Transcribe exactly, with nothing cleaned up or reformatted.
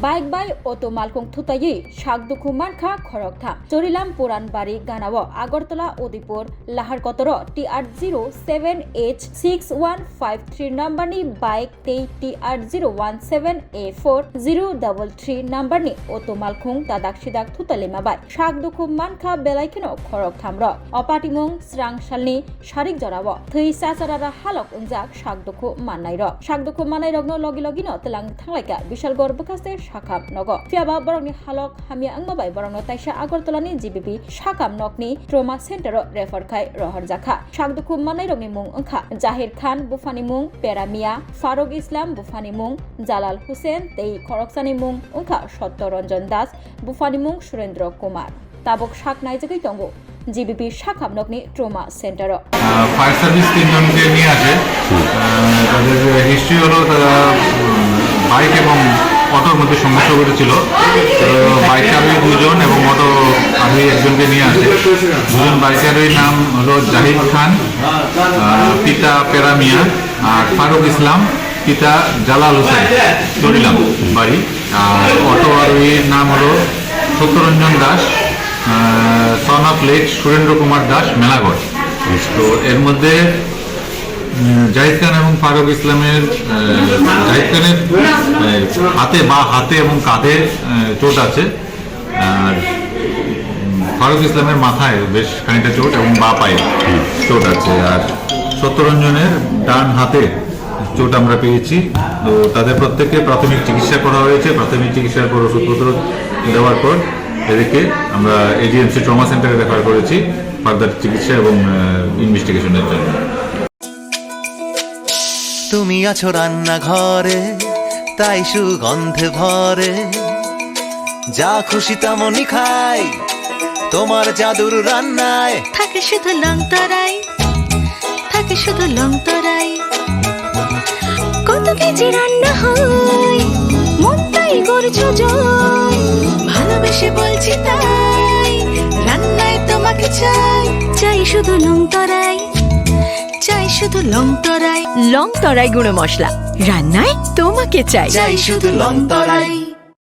Bike bai auto malkhung thutaiwi sak dukhu mankha khoroktham. Chorilam Puranbari ganao Agartala Udaipur lahar kotoro T R zero seven H six one five three number ni bike tei T R zero one seven A four zero double three number ni auto malkhung dadak sidak thutailima bai sak dukhu mankha belai kheno khoroktham rok. O patimung srang salni sarik jorao thwi chacharara halok wngjak sak dukhu mannairok. Sak dukhu mannairokno logi logino twlang thanglaikha Bishalgarh bwkhaste sakham nogo. Phiyaba borokni halok hamya wngma bai borokno taisa Agartalani G B P sakham nokni trauma center-o refer khai rohorjakha. Sak dukhu mannairokni mung wngkha Jahir Khan, buphani mung Pera Mia, Faruk Islam, buphani mung Jalal Hussain tei khoroksani mung wngkha Satya Ranjan Das, buphani mung Surendra Kumar. Tabuk sak naijagwi tongo G B P sakham nokni trauma center-o. Ah, fire service তিনজনকে নিয়ে আসে। আহ, তাদের হিস্ট্রি হলো তারা, উম, বাইক এবং অটোর মধ্যে সংঘর্ষ ঘটেছিল। তো বাইক আরোহী দুজন এবং অটো আরোহী একজনকে নিয়ে আসে। দুজন বাইক আরোহীর নাম হলো জাহিদ খান, আহ, পিতা পেরা মিয়া, আর ফারুক ইসলাম, পিতা জালাল হোসেন, চরিলাম বাড়ি। আর অটো আরোহীর নাম হলো Satyaranjan Das, son of late Surendra Kumar Das, Melaghar. তো এর মধ্যে, উম, জাহিদ খান এবং ফারুক ইসলামের, আহ, জাহিদ খানের, আহ, হাতে, বা হাতে এবং কাঁধে, আহ, চোট আছে। আর, উম, ফারুক ইসলামের মাথায় বেশ খানিকটা চোট এবং বা পায়ে চোট আছে। আর সত্যরঞ্জনের ডান হাতে চোট আমরা পেয়েছি। তো তাদের প্রত্যেককে প্রাথমিক চিকিৎসা করা হয়েছে। প্রাথমিক চিকিৎসার পর ওষুধপত্র দেওয়ার পর এদেরকে আমরা এজিএমসি ট্রমা সেন্টারে রেফার করেছি ফার্দার চিকিৎসা এবং, আহ, ইনভেস্টিগেশনের জন্য। তুমি আছো রান্নাঘরে, তাই সুগন্ধে ভরে। যা খুশি তেমনই খাই, তোমার জাদুর রান্নায়। থাকে শুধু লং তরাই, থাকে শুধু লং তরাই। কত কেজি রান্না হয়, মনটাই করছো জয়। ভালোবেসে বলছি তাই, রান্নায় তোমাকে চাই। চাই শুধু লং তরাই, চাই শুধু লং তরাই। লং তরাই গুঁড়ো মশলা, রান্নায় তোমাকে চাই। চাই শুধু লং তরাই।